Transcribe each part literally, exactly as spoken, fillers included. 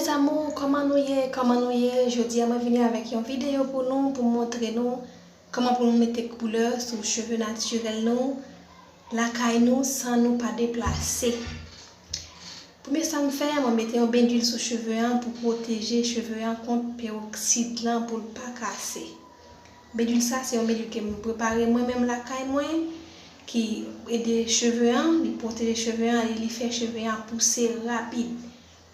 Mes amours, kòman nou ye? Kòman nou ye? Jodi a mwen vini avèk yon videyo pou nou, pou m montre nou kòman pou nou mete koulè sou cheve natirèl nou, lakay nou, san nou pa deplase. Premye sa m fè, mwen mete yon bendwil sou cheve an pou pwoteje cheve an kont peroksid lan pou l pa kase. Bendwil sa se yon bendwil ke m prepare mwen menm lakay mwen, ki ede cheve an, li pwoteje cheve an e li fè cheve an pouse rapid.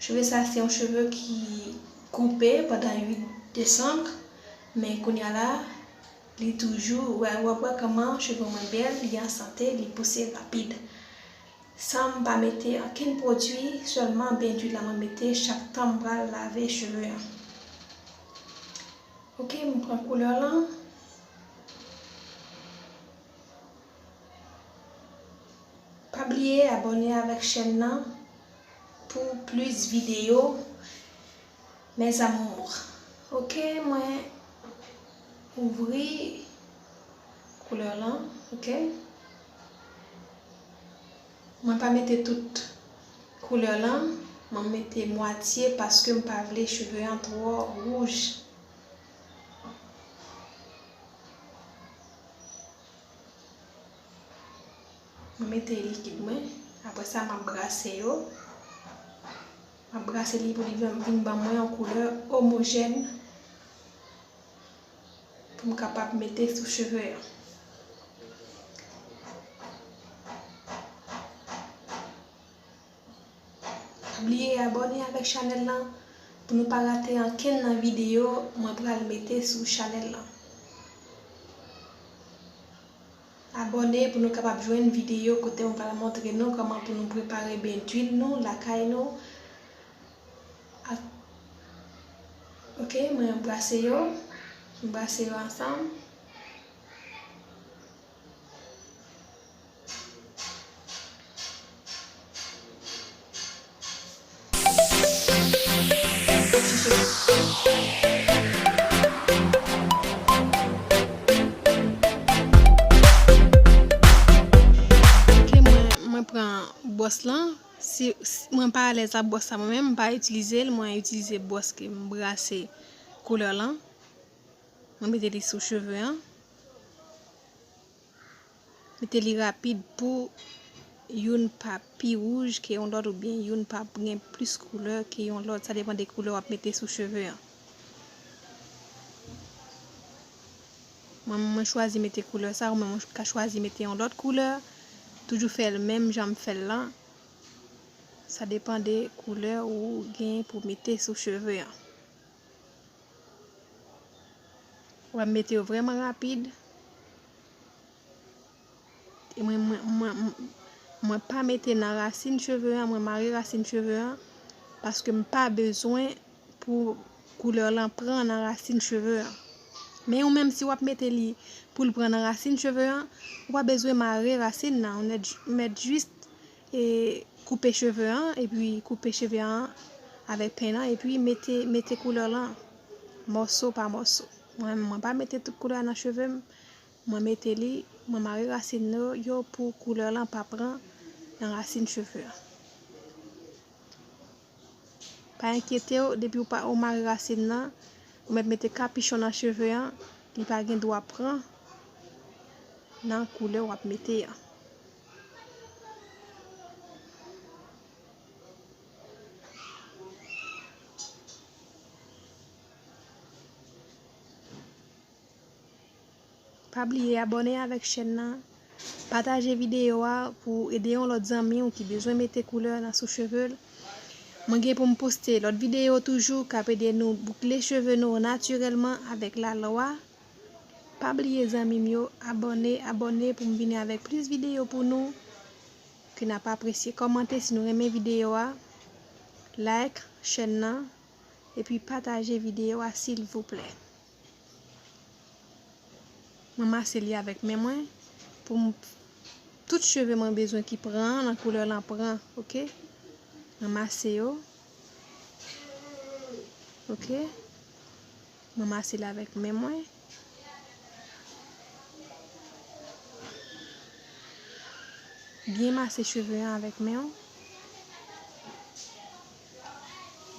Cheve sa se yon cheve ki koupe pandan uit desanm, men kounye a la, li toujou, w ap wè kòman cheve mwen bèl, li an sante, li pouse rapid. San m pa mete ankenn pwodui, sèlman bendwil la mwen mete chak tan m pral lave cheve an. Ok, m pran koulè lan. Pa bliye abòne avèk chèn nan pou plis videyo, mes amours. Ok, mwen ouvri koulè lan, ok. Mwen pa mete tout koulè lan, mwen mete mwatye paske m pa vle cheve an twò wouj. Mwen mete likid mwen, apre sa m ap brase yo. M ap brase li pou li vin, vin ban mwen yon koulè omojèn pou m kapab mete sou cheve an. Pa bliye abòne avèk chanèl lan pou nou pa rate ankenn nan videyo mwen pral mete sou chanèl lan. Abòne pou nou kapab jwenn videyo kote mwen pral montre nou kòman pou nou prepare bendwil nou lakay nou. Ak, ok, mwen brase yo. Mwen brase yo ansanm. Ok, mwen, mwen pran bwòs lan. Si, si mwen pa alèz ak bwòs sa mwen menm, m pa itilize l, mwen itilize bwòs ke m brase koulè lan. Mwen mete li sou cheve an. Mete li rapid pou youn pa pi wouj ke yon lòt oubyen youn pa gen plis koulè ke yon lòt. Sa depann de koulè w ap mete sou cheve an. Mwen, mwen chwazi mete koulè sa, ou menm ou ka chwazi mete yon lòt koulè. Toujou fè l menm jan m fè l lan. Sa depann de koulè ou gen pou mete sou cheve an. W ap mete yo vrèman rapid. E mwen, mwen, mwen, mwen pa mete nan rasin cheve an, mwen mare rasin cheve an, paske m pa bezwen pou koulè lan pran nan rasin cheve an. Men ou menm, si w ap mete li pou l pran nan rasin cheve an, ou pa bezwen mare rasin nan, ou mèt, ou mèt jis e koupe cheve an, epi koupe cheve an avèk pen an, epi mete, mete koulè lan mòso pa mòso. Mwen, mwen pa mete tout koulè nan cheve m, mwen mete li, mwen mare rasin yo, yo pou koulè lan pa pran nan rasin cheve an. Pa enkyete w, depi w pa, ou mare rasin nan, ou mèt mete kapichon nan cheve an, li pa gen dwa pran nan koulè w ap mete an. Pa bliye abòne avèk chèn nan, pataje videyo a pou ede yon lòt zanmi w ki bezwen mete koulè nan sou cheve l. Mwen gen pou m poste lòt videyo toujou k ap ede nou boukle cheve nou natirèlman avèk lalwa. Pa bliye zanmi m yo, abòne, abòne pou m vini avèk plis videyo pou nou ke n ap apresye. Kòmante si nou renmen videyo a, like chèn nan, epi pataje videyo a silvouplè. Mwen mase li avèk men mwen pou m, tout cheve mwen bezwen ki pran nan koulè lan pran, ok? Mwen mase yo. Ok? Mwen mase li avèk men mwen. Byen mase cheve an avèk men w.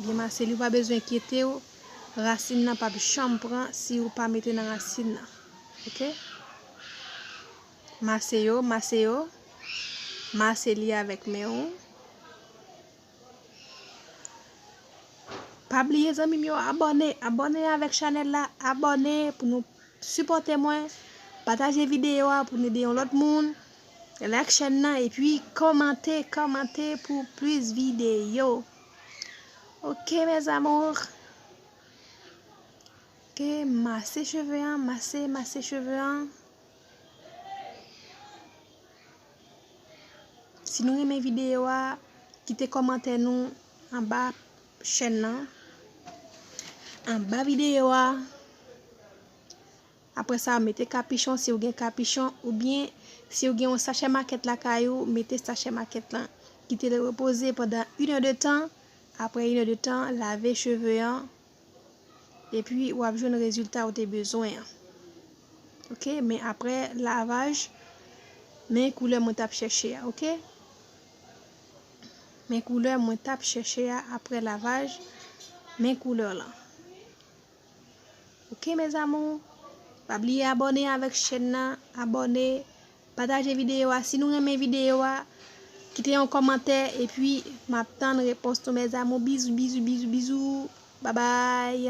Byen mase li, ou pa bezwen enkyete w. Rasin nan p ap janm pran si ou pa mete nan rasin nan. Oke? Mase yo, mase yo. Mase li avèk men w. Pa bliye, zanmi m yo, abòne. Abòne avèk chanèl la. Abòne pou nou sipòte mwen. Pataje videyo a pou n ede yon lòt moun. Like chèn nan epi kòmante, kòmante pou plis videyo. Oke, mes amours. Oke, mase cheve an, mase, mase cheve an. Si nou renmen videyo a, kite kòmantè nou anba chèn nan. Anba videyo a. Apre sa, mete kapichon si w gen kapichon, oubyen si w gen yon sachè makèt lakay ou, mete sachè makèt lan. Kite l repoze pandan inèdtan. Apre inèdtan, lave cheve an. Epi w ap jwenn rezilta ou te bezwen an. Oke, men apre lavaj, men koulè mwen t ap chèche a, oke? Men koulè mwen t ap chèche a apre lavaj, men koulè lan. Oke, mes amours, pa bliye abòne avèk chèn nan, abòne, pataje videyo a. Si nou renmen videyo a, kite yon kòmantè, epi m ap tann repons nou, mes amours. Bizou, bizou, bizou, bizou. Babay.